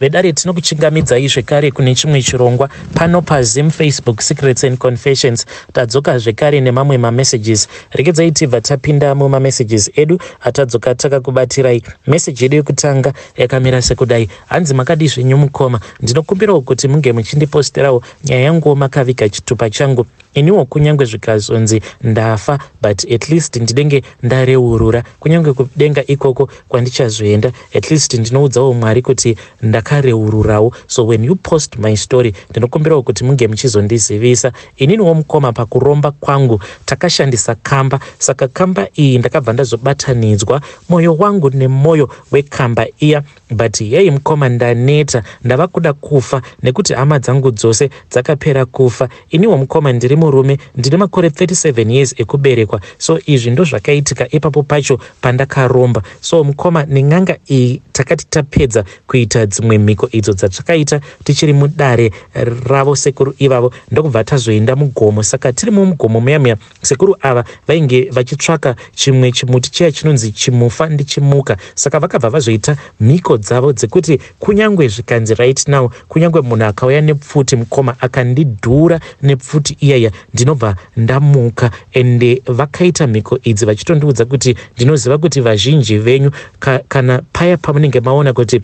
Vedare, tinokuchingamidzai zvekare kune chimwe chirongwa pano paZim Facebook Secrets and Confessions. Tadzoka zvekare nemamwe mamessages. Regedzai tibva tapinda mumamessages edu atadzoka takakubatirai. Meseji yedu yekutanga yakamira sekudai. Hanzi, "Makadii zvenyu mukoma? Ndinokumbirawo kuti munge muchindiposterawo nyaya yanguwo makaviga chitupa changu. Iniwo kunyange zvikazonzi ndafa, but at least ndinenge ndareurura. Kunyange kudenga ikoko kwandichazoenda, at least ndinoudzawo Mwari kuti ndakareururawo. So when you post my story, ndinokumbirawo kuti munge muchizondizivisa. Ininiwo mukoma, pakuromba kwangu takashandisa kamba. Saka kamba iyi ndakabva ndazobatanidzwa mwoyo wangu nemwoyo wekamba iya. But yei mukoma, ndaneta, ndava kuda kufa nekuti hama dzangu dzose dzakapera kufa. Iniwo mukoma, ndiri murume, ndine makore 37 years ekuberekwa. So izvi ndo zvakaitika ipapo pacho pandakaromba. So mukoma, nen'anga iyi takati tapedza kuita dzimwe mhiko idzo dzatakaita tichiri mudare ravo sekuru ivavo, ndokubva tazoenda mugomo. Saka tiri mumugomo muya muya, sekuru ava vainge vachitsvaka chimwe chimuti chiya chinonzi chimufa ndichimuka. Saka vakabva vazoita mhiko dzavo dzekuti kunyange zvikanzi right now, kunyange munhu akauya nepfuti mukoma, akandidhura nepfuti iyaya, ndinobva ndamuka. Ende vakaita mhiko idzi vachitondiudza kuti ndinoziva kuti vazhinji venyu kana paya pamunenge maona kuti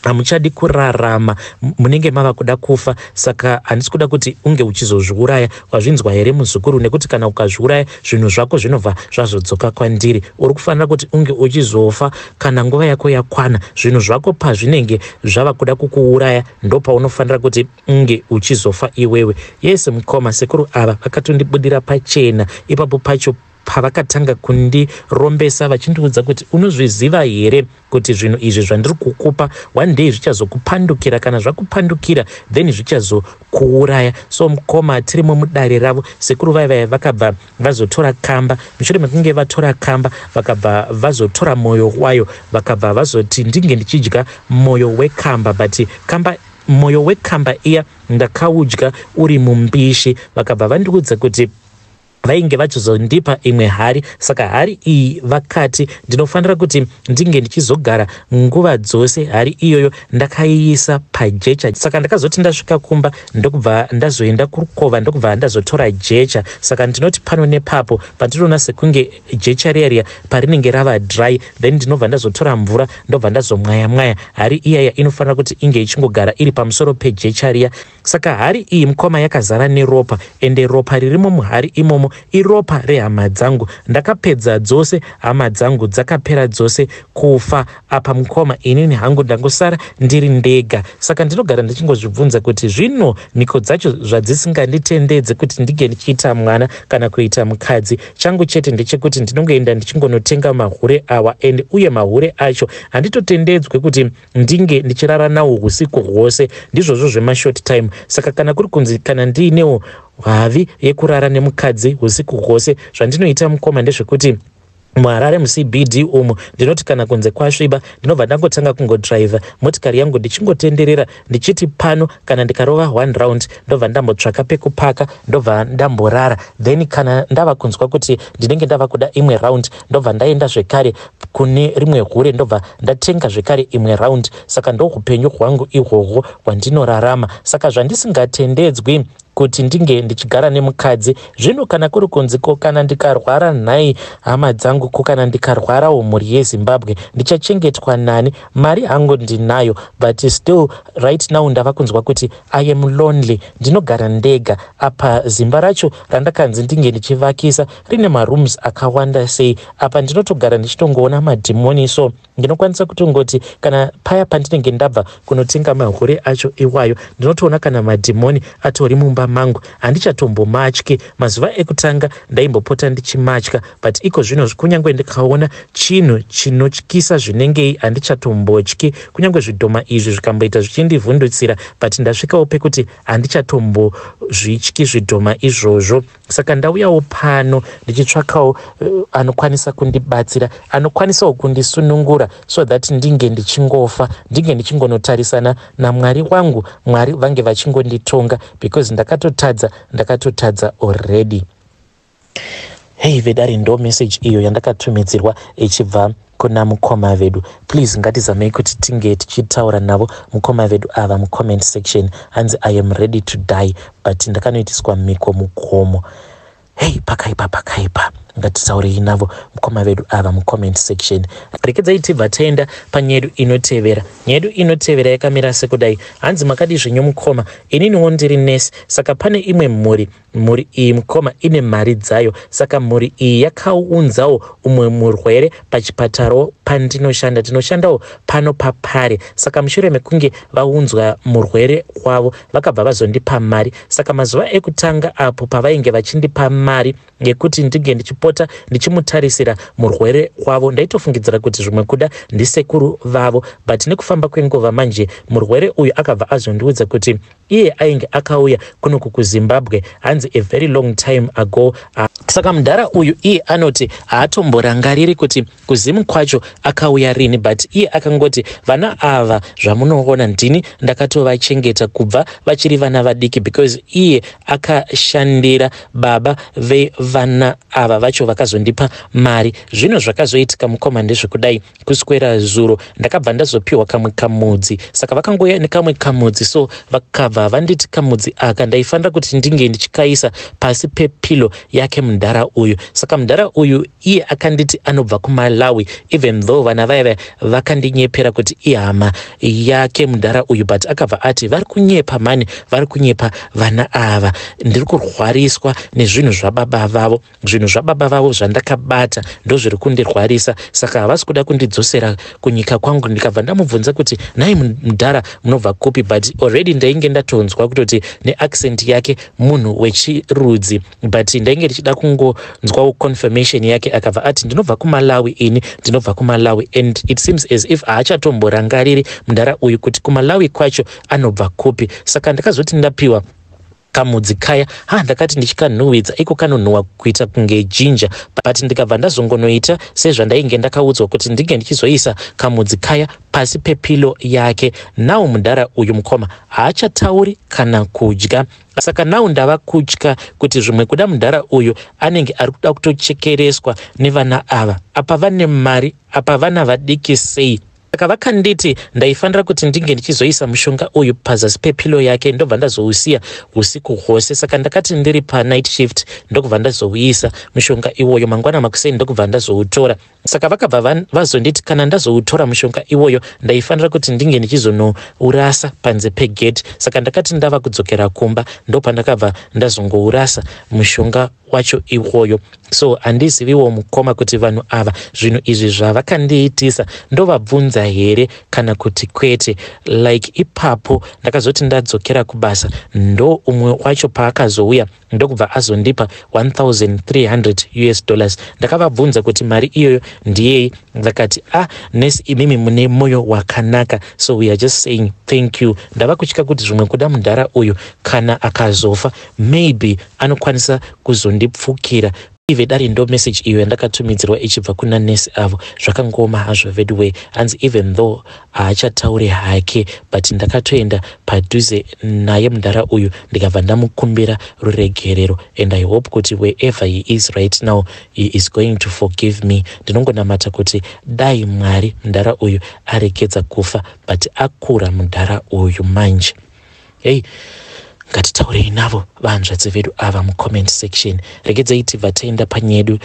hamuchadi kurarama, munenge mava kuda kufa. Saka handisi kuda kuti unge uchizozviuraya. Wazvinzwa here muzukuru? Nekuti kana ukazviuraya, zvinhu zvako zvinobva zvazodzoka kwandiri. Uri kufanira kuti unge uchizofa kana nguva yako yakwana. Zvinhu zvako pazvinenge zvava kuda kukuuraya, ndopaunofanira kuti unge uchizofa iwewe." Yes mukoma, sekuru ava vakatondibudira pachena ipapo pacho pavakatanga kundirombesa, vachindiudza kuti, "Unozviziva here kuti zvinhu izvi zvandiri kukupa, one day zvichazokupandukira? Kana zvakupandukira, then zvichazokuuraya." So mukoma, tirimo mudare ravo sekuru vaivaya, vakabva vazotora kamba. Mushure mekunge vatora kamba, vakabva vazotora mwoyo wayo, vakabva vazoti ndinge ndichidya mwoyo wekamba. But kamba, mwoyo wekamba iya ndakaudya uri mumbishi. Vakabva vandiudza kuti vainge vachizondipa imwe hari. Saka hari iyi vakati ndinofanira kuti ndinge ndichizogara nguva dzose hari iyoyo ndakaiisa pajecha. Saka ndakazoti ndasvika kumba, ndokubva ndazoenda kurukova, ndokubva ndazotora jecha. Saka ndinoti pano nepapo pandinoona sekunge jecha riya riya parinenge rava dry, then ndinobva ndazotora mvura, ndobva ndazomwaya mwaya. Hari iyaya inofanira kuti inge ichingogara iri pamusoro pejecha riya. Saka hari iyi mukoma yakazara neropa, ende ropa ririmo muhari imomo iropa rehama dzangu. Ndakapedza dzose hama dzangu, dzakapera dzose kufa. Apa mukoma, inini hangu ndangosara ndiri ndega. Saka ndinogara ndichingozvibvunza kuti zvino mhiko dzacho zvadzisinganditendedze kuti ndinge ndichiita mwana kana kuita mukadzi, changu chete ndechekuti ndinongoenda ndichingonotenga mahure awa. And uye mahure acho handitotendedzwe kuti ndinge ndichirara nawo usiku hwose, ndizvozvo zvemashort time. Saka kana kuri kunzi kana ndiinewo havi yekurara nemukadzi usiku hwose, zvandinoita mukoma ndezvekuti muHarare muCBD umu, ndinoti kana kunze kwasviba, ndinobva ndangotanga kungodhiraivha motikari yangu ndichingotenderera, ndichiti pano kana ndikarova one round, ndobva ndambotsvaka pekupaka, ndobva ndamborara. Then kana ndava kunzwa kuti ndinenge ndava kuda imwe round, ndobva ndaenda zvekare kune rimwe hure, ndobva ndatenga zvekare imwe round. Saka ndoupenyu hwangu ihwohwo hwandinorarama. Saka zvandisingatendedzwi kuti ndinge ndichigara nemukadzi, zvino kana kuri kunzi ko kana ndikarwara nhai hama dzangu, ko kana ndikarwarawo mhuri yeZimbabwe, ndichachengetwa nani? Mari hangu ndinayo, but still right now ndava kunzwa kuti I am lonely. Ndinogara ndega. Apa zimba racho randakanzi ndinge ndichivakisa rine marooms akawanda sei. Apa ndinotogara ndichitongoona madhimoni. So ndinokwanisa kutongoti kana paya pandinenge ndabva kunotenga mahure acho iwayo, ndinotoona kana madhimoni atori mumba mangu. Handichatombomatyi. Mazuva ekutanga ndaimbopota ndichimatya, but iko zvino kunyange ndikaona chinhu chinotyisa zvinengei, handichatombotyi. Kunyange zvidhoma izvi zvikamboita zvichindivhundutsira, but ndasvikawo pekuti handichatombozvityi zvidhoma izvozvo. Saka ndauyawo pano ndichitsvakawo anokwanisa kundibatsira, anokwanisawo kundisunungura, so that ndinge ndichingofa, ndinge ndichingonotarisana naMwari wangu, Mwari vange vachingonditonga, because ndakatotadza, ndakatotadza already." Hei vedare, ndo message iyo yandakatumidzirwa ichibva kuna mukoma vedu. Please ngatizamei kuti tinge tichitaura navo mukoma vedu ava mucomment section. Hanzi I am ready to die, but ndakanoitiswa mhiko mugomo. Hei, pakaipa, pakaipa. Ngatitaurei navo mukoma vedu ava mucomment section. Rekedzai tibva taenda panyaya yedu inotevera. Nyaya yedu inotevera yakamira sekudai. Hanzi makadi zvenyu mukoma, ininiwo ndiri nesi. Saka pane imwe mhuri, mhuri iyi mukoma ine mari dzayo. Saka mhuri iyi yakaunzawo umwe murwere pachipatarawo pandinoshanda. Tinoshandawo pano papare. Saka mushure mekunge vaunzwa murwere wavo, vakabva vazondipa mari. Saka mazuva ekutanga apo pavainge vachindipa mari yekuti ndinge ndichipota ndichimutarisira murwere wavo, ndaitofungidzira kuti zvimwe kuda ndisekuru vavo. But nekufamba kwenguva manje, murwere uyu akabva azondiudza kuti iye ainge akauya kunoku kuZimbabwe, hanzi a very long time ago. Saka mudhara uyu iye anoti haatomborangariri kuti kuZimu kwacho akauya rini, but iye akangoti vana ava zvamunoona ndini ndakatovachengeta kubva vachiri vana vadiki, because iye akashandira baba vevana ava vacho vakazondipa mari. Zvino zvakazoitika mukoma ndezvekudai: kuswera zuro ndakabva ndazopiwa kamwe kamudzi. Saka vakangouya nekamwe kamudzi, so vakabva vanditi kamudzi aka ndaifanira kuti ndinge ndichikaisa pasi pepillow yake mudhara uyu. Saka mudhara uyu iye akanditi anobva kuMalawi, even though vana vaiva vakandinyepera kuti ihama yake mudhara uyu, but akabva ati vari kunyepa mani, vari kunyepa vana ava. Ndiri kurwariswa nezvinhu zvababa vavo, zvinhu zvababa vavo zvandakabata ndozviri kundirwarisa. Saka havasi kuda kundidzosera kunyika kwangu. Ndikabva ndamubvunza kuti nhai mudhara, munobva kupi? But already ndainge ndatonzwa kutoti neaccent yake munhu wechirudzi, but ndainge ndichida kungonzwawo confirmation yake. Akabva ati ndinobva kuMalawi, ini ndinobva kuMalawi. And it seems as if haachatomborangariri mudhara uyu kuti kuMalawi kwacho anobva kupi. Saka ndakazoti ndapiwa kamudzi kaya, ha, ndakati ndichikanhuhwidza, iko kanonhuhwa kuita kunge ginger, but ndikabva ndazongonoita sezvandainge ndakaudzwa kuti ndinge ndichizoisa kamudzi kaya pasi pepillow yake. Nawo mudhara uyu mukoma haachatauri kana kudya. Saka now ndava kutya kuti zvimwe kuda mudhara uyu anenge ari kuda kutochekereswa nevana ava. Apa vane mari, apa vana vadiki sei? Saka vakanditi ndaifanira kuti ndinge ndichizoisa mushonga uyu pazasi pepillow yake, ndobva ndazousiya usiku hwose. Saka ndakati ndiri panight shift, ndokubva ndazouisa mushonga iwoyo. Mangwana makuseni ndokubva ndazoutora. Saka vakabva vazonditi kana ndazoutora mushonga iwoyo, ndaifanira kuti ndinge ndichizonourasa panze pegate. Saka ndakati ndava kudzokera kumba, ndopandakabva ndazongourasa mushonga wacho iwoyo. So handiziviwo mukoma kuti vanhu ava zvinhu izvi zvavakandiitisa ndovabvunza here kana kuti kwete. Like ipapo ndakazoti ndadzokera kubasa, ndo umwe wacho paakazouya, ndokubva azondipa 1300 US dollars. Ndakavabvunza kuti mari iyoyo ndiyei, vakati, "Ah, nesi, imimi mune mwoyo wakanaka, so we are just saying thank you." Ndava kutya kuti zvimwe kuda mudhara uyu kana akazofa, maybe anokwanisa kuzondipfukira. Ive dare, ndo message iyo yandakatumidzirwa ichibva kuna nesi avo. Zvakangoma hazvo vedway. Hanzi even though haachatauri hake, but ndakatoenda padhuze naye mudhara uyu, ndikabva ndamukumbira ruregerero, and I hope kuti wherever he is right now, he is going to forgive me. Ndinongonamata kuti dai Mwari mudhara uyu arekedza kufa, but akura mudhara uyu manje. Hei, ngatitaurei navo vanzvadzi vedu ava mucomment section. Regedzai tibva taenda panyedu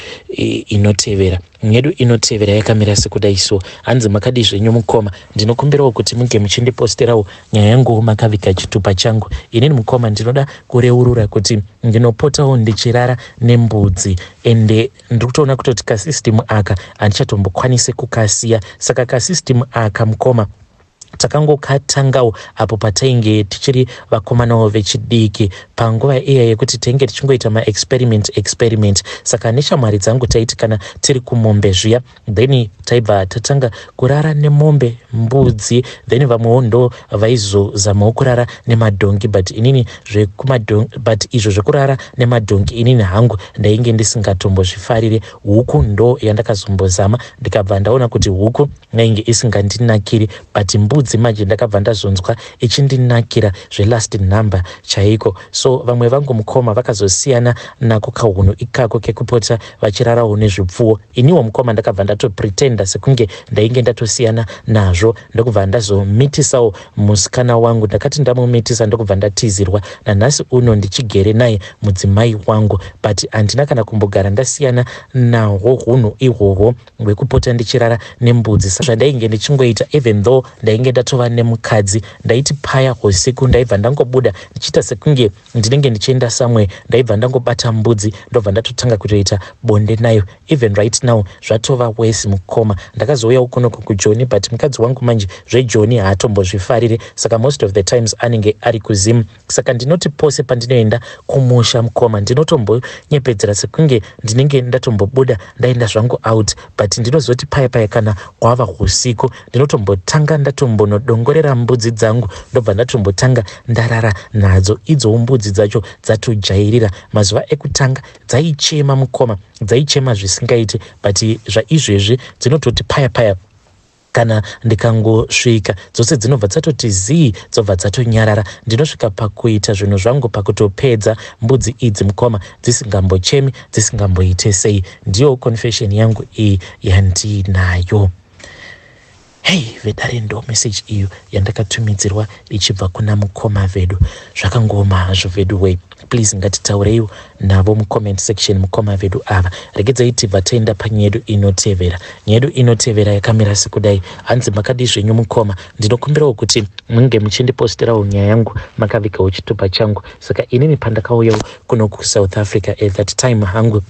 inotevera. Nyedu inotevera yakamira sekudai so. Hanzi makadi zvenyu mukoma, ndinokumbirawo kuti munge muchindiposterawo nyaya yanguwo makaviga chitupa changu. Inini mukoma ndinoda kureurura kuti ndinopotawo ndichirara nembudzi, ende ndiri kutoona kutoti kasystem aka handichatombokwanisi kukasiya. Saka kasystem aka mukoma takangokatangawo apo patainge tichiri vakomanawo vechidiki, panguva iya yekuti tainge tichingoita maexperiment experiment. Saka neshamwari dzangu taiti kana tiri kumombe zviya, then taibva tatanga kurara nemombe, mbudzi, then vamwewo ndo vaizozamawo kurara nemadhongi. But inini but izvo zvekurara nemadhongi inini hangu ndainge ndisingatombozvifarire. Huku ndo yandakazombozama, ndikabva ndaona kuti huku yainge isingandinakiri, but mbudzi manje ndakabva ndazonzwa ichindinakira zvelast number chaiko. So So vamwe vangu mukoma vakazosiyana nako kahunhu ikako kekupota vachirarawo nezvipfuwo. Iniwo mukoma ndakabva ndatopretenda sekunge ndainge ndatosiyana nazvo, ndokubva ndazomitisawo musikana wangu. Ndakati ndamumitisa, ndokubva ndatizirwa. Nanhasi uno ndichigere naye mudzimai wangu, but handina kana kumbogara ndasiyana nahwo hunhu ihwohwo hwekupota ndichirara nembudzi, zvandainge ndichingoita. Even though ndainge ndatova nemukadzi, ndaiti paya usiku ndaibva ndangobuda ndichiita sekunge ndinenge ndichienda somewhere, ndaibva ndangobata mbudzi, ndobva ndatotanga kutoita bonde nayo. Even right now zvatova worse, mukoma. Ndakazouyawo kunoku kuJoni, but mukadzi wangu manje zveJoni haatombozvifariri, saka most of the times anenge ari kuZimu. Saka ndinoti pose pandinoenda kumusha, mukoma, ndinotombonyepedzera sekunge ndinenge ndatombobuda, ndaenda zvangu out, but ndinozoti paya paya kana hwava usiku, ndinotombotanga ndatombonodongorera mbudzi dzangu, ndobva ndatombotanga ndarara nadzo. Idzowo mbudzi dzacho dzatojairira. Mazuva ekutanga dzaichema, mukoma, dzaichema zvisingaiti, but zvaizvezvi dzinototi paya paya kana ndikangosvika, dzose dzinobva dzatoti zii, dzobva dzatonyarara. Ndinosvika pakuita zvinhu zvangu, pakutopedza, mbudzi idzi, mukoma, dzisingambochemi, dzisingamboite sei. Ndiyo confession yangu iyi yandinayo. Hei vedare, ndo message iyo yandakatumidzirwa ichibva kuna mukoma vedu. Zvakangoma hazvo vedu wei. Please, ngatitaureiwo navo mucomment section, mukoma vedu ava. Regedzai tibva taenda panyedu inotevera. Nyedu inotevera yakamira sekudai. Hanzi, "Makadi zvenyu mukoma? Ndinokumbirawo kuti munge muchindiposterawo nyaya yangu makavigawo chitupa changu. Saka inini pandakauyawo kuno kuSouth Africa, at that time hangu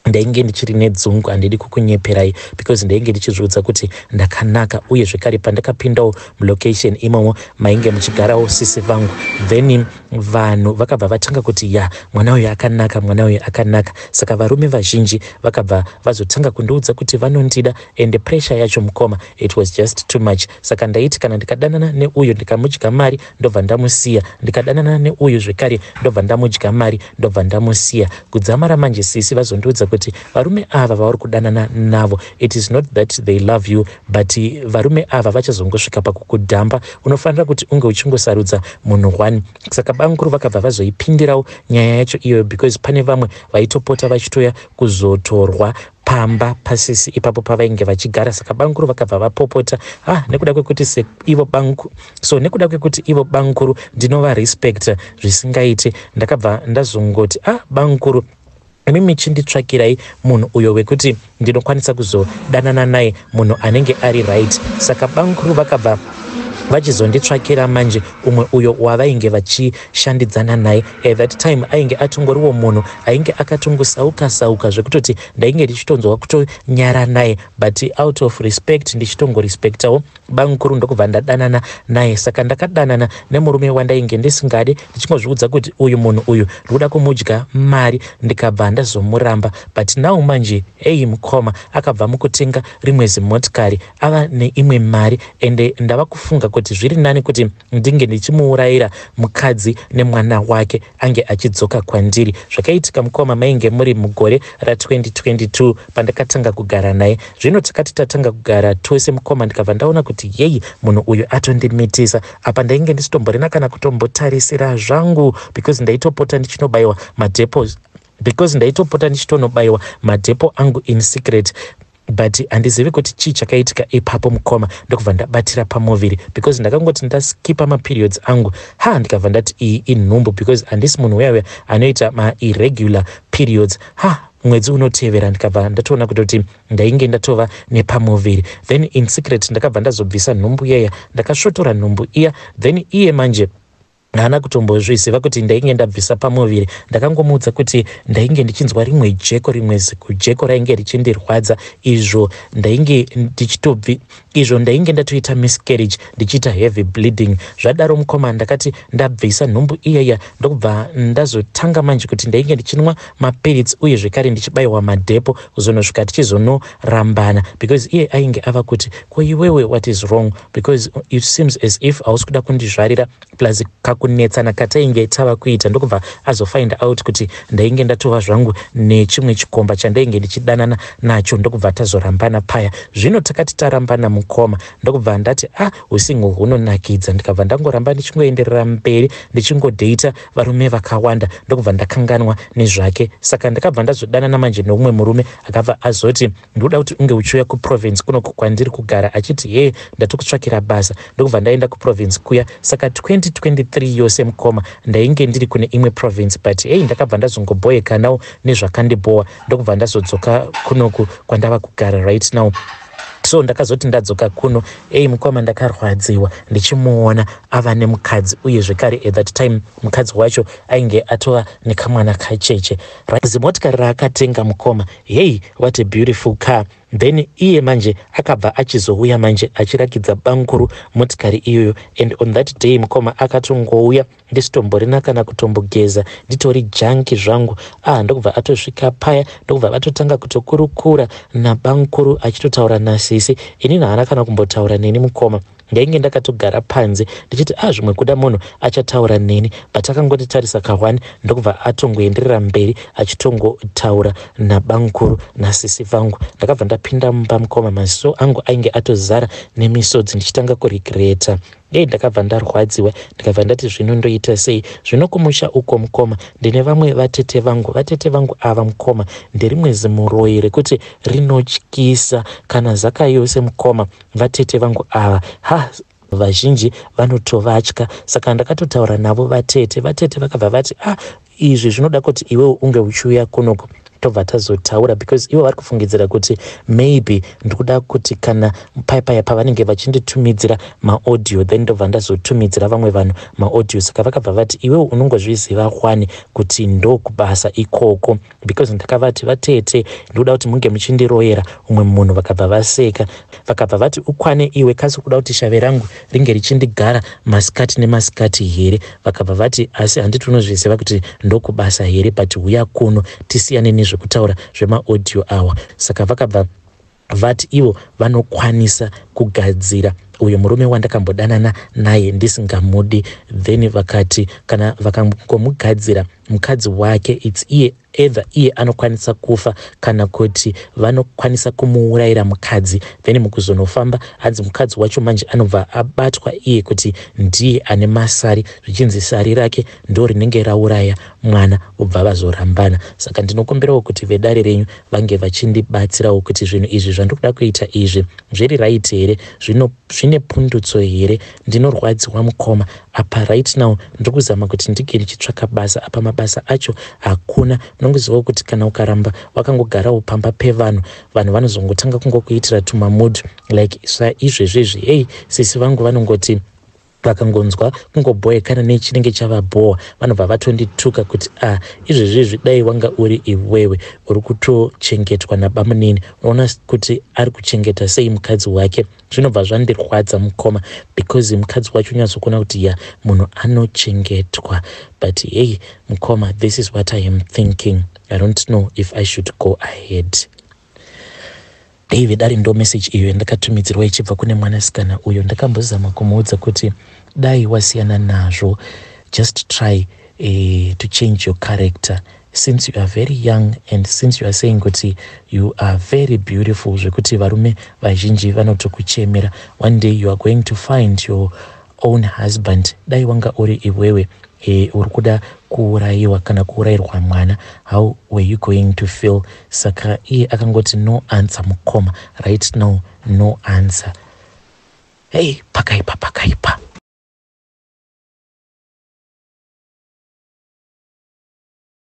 ndainge ndichiri nedzungu, handidi kukunyeperai, because ndainge ndichizviudza kuti ndakanaka. Uye zvekare pandakapindawo mulocation imomo mainge muchigarawo sisi vangu, then vanhu vakabva vatanga kuti, 'Ya, mwana uyu akanaka, mwana uyu akanaka.' Saka varume vazhinji vakabva vazotanga kundiudza kuti vanondida, and pressure yacho, mukoma, it was just too much. Saka ndaiti kana ndikadanana neuyu, ndikamudya mari, ndobva ndamusiya. Ndikadanana neuyu zvekare, ndobva ndamudya mari, ndobva ndamusiya. Kudzamara manje sisi vazondiudza kuti varume ava vauri kudanana navo, it is not that they love you, but varume ava vachazongosvika pakukudhamba. Unofanira kuti unge uchingosarudza munhu one." Saka bamukuru vakabva vazoipindirawo nyaya yacho iyoyo, because pane vamwe vaitopota vachitoya kuzotorwa pamba pasisi ipapo pavainge vachigara. Saka bamukuru vakabva vapopota. Ah, nekuda kwekuti seivo banku so nekuda kwekuti ivo bamukuru ndinovarespecta zvisingaiti, ndakabva ndazongoti, "Ah, bamukuru, imimi chinditsvakirai munhu uyo wekuti ndinokwanisa kuzodanana naye, munhu anenge ari right." Saka bamukuru vakabva vachizonditsvakira manje umwe uyo wavainge vachishandidzana naye. At that time ainge atongoriwo munhu ainge akatongosauka sauka, zvekutoti ndainge ndichitonzwa kutonyara naye, but out of respect ndichitongorespectawo bamukuru, ndokubva ndadanana naye. Saka ndakadanana nemurume wandainge ndisingade, ndichingozviudza kuti uyu munhu uyu ndikuda kumudya mari, ndikabva ndazomuramba. But now manje, ei mukoma, akabva mukutenga rimwe zimotikari, ava neimwe mari, ende ndava kufunga kuti zviri nani kuti ndinge ndichimuurayira mukadzi nemwana wake, ange achidzoka kwandiri. Zvakaitika, mukoma, mainge muri mugore ra2022 pandakatanga kugara naye. Zvino takati tatanga kugara tose, mukoma, ndikabva ndaona kuti yei, munhu uyu atondimitisa. Apa ndainge ndisitomborina kana kutombotarisira zvangu, because ndaitopota ndichinobayiwa madepos, because ndaitopota ndichitonobayiwa madhepo angu in secret, but handizivi kuti chii chakaitika ipapo, mukoma, ndokubva ndabatira pamuviri, because ndakangoti ndaskipa maperiods angu, ha, ndikabva ndati iyi inhumbu, because handisi munhu uya uya anoita mairregular periods. Ha, mwedzi unotevera ndikabva ndatoona kutoti ndainge ndatova nepamuviri. Then in secret ndakabva ndazobvisa nhumbu iyaya, ndakasvotora nhumbu iya. Then iye manje haana kutombozviziva kuti ndainge ndabvisa pamuviri. Ndakangomuudza kuti ndainge ndichinzwa rimwe jeko, rimwe zikujeko rainge richindirwadza, izvo ndainge ndichitobvi izvo ndainge ndatoita miscarriage, ndichiita heavy bleeding. Zvadaro, mukoma, ndakati ndabvisa nhumbu iyaya, ndokubva ndazotanga manje kuti ndainge ndichinwa mapiritsi, uye zvekare ndichibayiwa madhepo, kuzonosvika tichizonorambana, because iye ainge ava kuti, "Ko iwewe, what is wrong? Because it seems as if hausi kuda kundizvarira, plus Pakunetsana katainge tava kuita, ndokubva azofind out kuti ndainge ndatova zvangu nechimwe chikomba chandainge ndichidanana nacho, ndokubva tazorambana paya. Zvino takati tarambana, mukoma, ndokubva ndati, "A, ah, usingle hunonakidza." Ndikabva ndangoramba ndichingoenderera mberi ndichingodheita varume vakawanda, ndokubva ndakanganwa nezvake. Saka ndakabva ndazodanana manje neumwe murume, akabva azoti, "Ndikuda kuti unge uchiuya kuprovince kunoku kwandiri kugara," achiti, "He, ndatokutsvakira basa." Ndokubva ndaenda kuprovince kuya. Saka 2023 yose, mukoma, ndainge ndiri kune imwe province, but hei, ndakabva ndazongobhoekanawo nezvakandibhowa, ndokubva ndazodzoka kunoku kwandava kugara right now. So ndakazoti ndadzoka kuno, ei mukoma, ndakarwadziwa ndichimuona ava nemukadzi, uye zvekare at that time mukadzi wacho ainge atova nekamwana kacheche. Zimotikari raakatenga, mukoma, hei, what a beautiful car! Then iye manje akabva achizouya manje achirakidza bamukuru motikari iyoyo. And on that day, mukoma, akatongouya ndisitomborina kana kutombogeza, nditori junky zvangu. Ah, ndokubva atosvika paya, ndokubva vatotanga kutokurukura nabamukuru, achitotaura nasisi. Inini haana kana kumbotaura neni, mukoma. Ndainge ndakatogara panze ndichiti, "A, ah, zvimwe kuda munhu achataura neni," but akangotitarisa ka1, ndokubva atongoenderera mberi achitongotaura nabamukuru nasisi vangu. Ndakabva ndapinda mumba, mukoma, maziso angu ainge atozara nemisodzi, ndichitanga kuregreta. Ei, ndakabva ndarwadziwa, ndikabva ndati, "Zvino ndoita sei?" Zvino kumusha uko, mukoma, ndine vamwe vatete vangu. Vatete vangu ava, mukoma, nderimwe zimuroyi rekuti rinotyisa kana zaka yose. Mukoma, vatete vangu ava, ha, vazhinji vanotovatya. Saka ndakatotaura navo vatete. Vatete vakabva vati, "Ah, izvi zvinoda kuti iwewo unge uchiuya kunoko, tobva tazotaura," because ivo vari kufungidzira kuti maybe ndikuda kuti kana paya pavanenge vachinditumidzira maaudio, then ndobva ndazotumidzira vamwe vanhu maaudio. Saka vakabva vati, "Iwewo unongozviziva wani kuti ndokubasa ikoko," because ndakavati, "Vatete, ndikuda kuti munge muchindiroyera umwe munhu." Vakabva vaseka, vakabva vati, "Ukwane iwe, kasi kuda kuti shave rangu ringe richindigara masikati nemasikati here?" Vakabva vati, "Asi handiti unozviziva kuti ndokubasa here? But uya kuno, tisiyane nezvekutaura zvemaaudio awa." Saka vakabva vati ivo vanokwanisa kugadzira uyo murume wandakambodanana naye ndisingamudi. Then vakati kana vakangomugadzira mukadzi wake, its iye, either iye anokwanisa kufa kana kuti vanokwanisa kumuurayira mukadzi. Then mukuzonofamba, hanzi mukadzi wacho manje anobva abatwa iye kuti ndiye ane masari, zvichinzi sari rake ndo rinenge rauraya mwana, vobva vazorambana. Saka ndinokumbirawo kuti vedare renyu vange vachindibatsirawo kuti zvinhu izvi zvandiri kuda kuita izvi zviri right here, zvine pundutso here? Ndinorwadziwa, mukoma. Apa right now ndiri kuzama kuti ndinge ndichitsvaka basa, apa mabasa acho hakuna. Unongozivawo kuti kana ukaramba wakangogarawo pamba pevanhu, vanhu vanozongotanga kungokuitira tumamood like saizvezvezvi. Hei, sisi vangu vanongoti vakangonzwa kungobhoekana nechinenge chavabhowa, vanobva vatondituka kuti, "A, ah, izvezvizvi dai wanga uri iwewe uri kutochengetwa nabamunini, unoona kuti ari kuchengeta sei mukadzi wake?" Zvinobva zvandirwadza, mukoma, because mukadzi wacho unyatsokuona kuti ya, munhu anochengetwa. But hey, mukoma, this is what I am thinking. I don't know if I should go ahead. David ari ndo message iyo yandakatumidzirwa ichibva kune mwanasikana uyo. Ndakambozama kumuudza kuti dai wasiyana nazvo, just try to change your character since you are very young and since you are saying kuti you are very beautiful, zvekuti varume vazhinji vanotokuchemera. One day you are going to find your own husband. Dai wanga uri iwewe uri kuda kuurayiwa kana kuurayirwa mwana, how were you going to feel? Saka iye akangoti, "No answer, mukoma, right now, no answer." Hei, pakaipa, pakaipa.